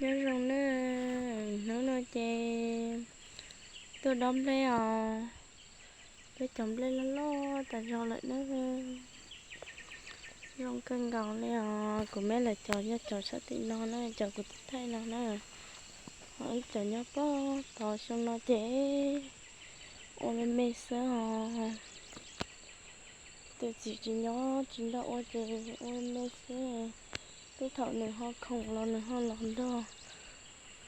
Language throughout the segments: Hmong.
Nyob zoo na, hnub no ces tuaj dob nplej os. Peb cov nplej loj loj tas zog lawm na. Zoo kawg nkaus li os. Kuv me lawv cov nyob cov sab tim no na, cov kuv twb thaij no na. Ho ib cov nyob pog tod, xyoo no ces ua me me xwb os. Tus txiv tsis nyob tsis nrog ua ces ua me me xwb. Tej thaum nws ho khoom los nws ho los nrog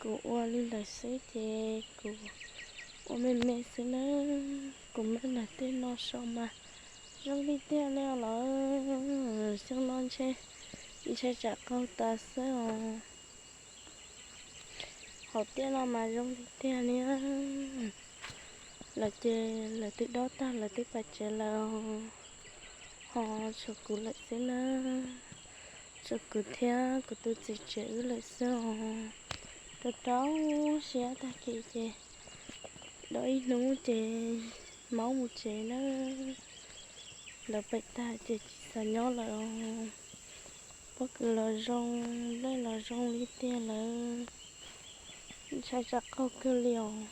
kuv ua li ntawd xwb ces kuv ua me me xwb na. Kuv me lawv tej no so mas zoo li tiag li os lawm. Xyoo no ntshe, ntshe tsam qaug tas xwb os. Hauv tiaj no mas zoo li tiag li. Lawv ces lawv twb dob tag lawv twb pais tsev lawm os. Ho tshuav kuv lawm xwb na. Tshuav kuv thiab kuv tus txiv tsev wb lawm xwb os. Rau rau siab tag kis ces dob ib hnub ces maub mus tsev na. Lawv pais tag ces tsis xav nyob lawm os. Pob kws los zoo, nplej los zoo li tiag lawm. Ntshai tsam qaug kawg li os.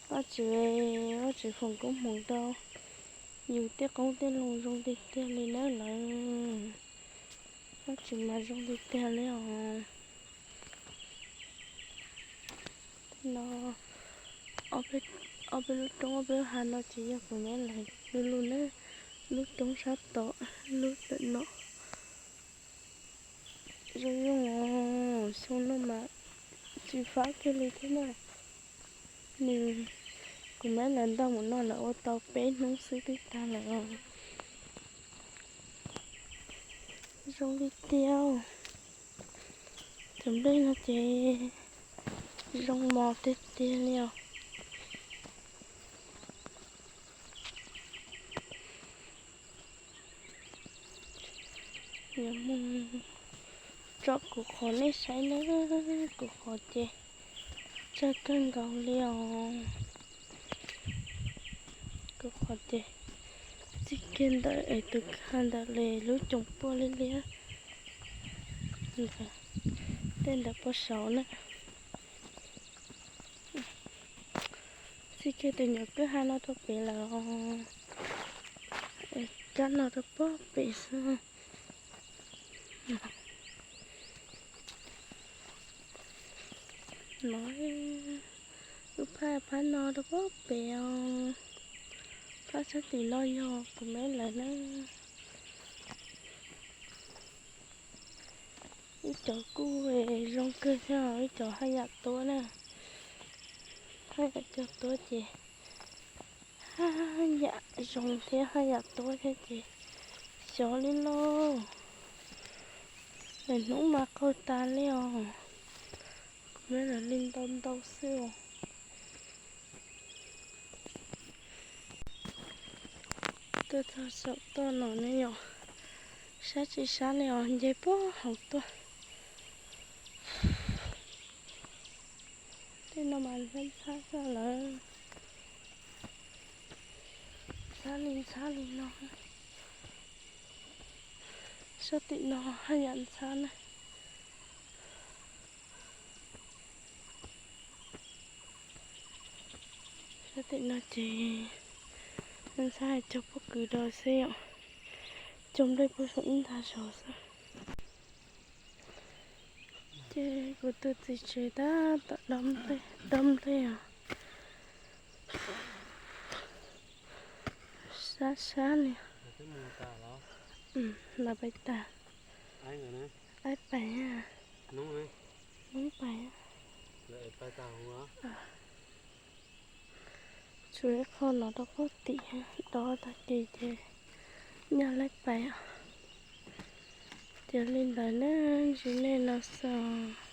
Vaj tsev, Vaj tsev foom koob hmoov rau yus tej qoob tej loo zoo tiag tiag li na lawm. Vaj tsev mas zoo li tiag li os. No, ob peb lub roob ob peb lub hav no ces yog kuv me lawv lub lub na, lub roob sab tod, lub ntawm no. Zoo zoo os, xyoo no mas tsis fab kiag li thiab na. Nws, kuv me lawv ntaus mus no lawv ua tau peb hnub xwb twb tag lawm os. Zoo li tiag. Cov nplej no ces zoo mos tiag tiag li os. Yuav mus tsom kuv qhov nej saib na, kuv qhov ces tsawg kawg nkaus li os. Kuv qhov ces txij kiag ntawm es tus kwj ha ntawm li lub coos puag liab liab, tej ntawm puag saud na. Txij kiag tus nyuam kwj ha no rau pem lawm, kab no rau puag pem xwb. No, lub phab phab no rau puag pem os. Phab sab tim no yog kuv me lawv na. Ib cov kuj zoo kawg thiab, ib cov haj yam tuab na. Haj yam cog tuab ces haj yam zoo thiab haj yam tuab thiab ces xyov li lauj. Lawm hnub mas qaug tas li os. Kuv me lawv li ntau ntau xwb os. Tuaj txog saum toj no ne yom, sab tsis sab li os, nce puag hauv tuaj. Tej no mas ntxhab ntxhab xwb lawm. Ntxhab li ntxhab li no. Sab tim no haj yam ntxhab na. Sab tim no ces ntxhab cog pob kws rau xwb yom. Cog nplej puag saum ib ntag saud xwb. Ces kuv tus txiv tsev tab tom dob nplej os. Sab sab li. Lawv pais tas. Aib pais, Hmoob pais. Tshuav ib qho no rau pob tim, dob tag kis ces nyaj laib pais. Ces li ntawd na, ntsis nej no xwb.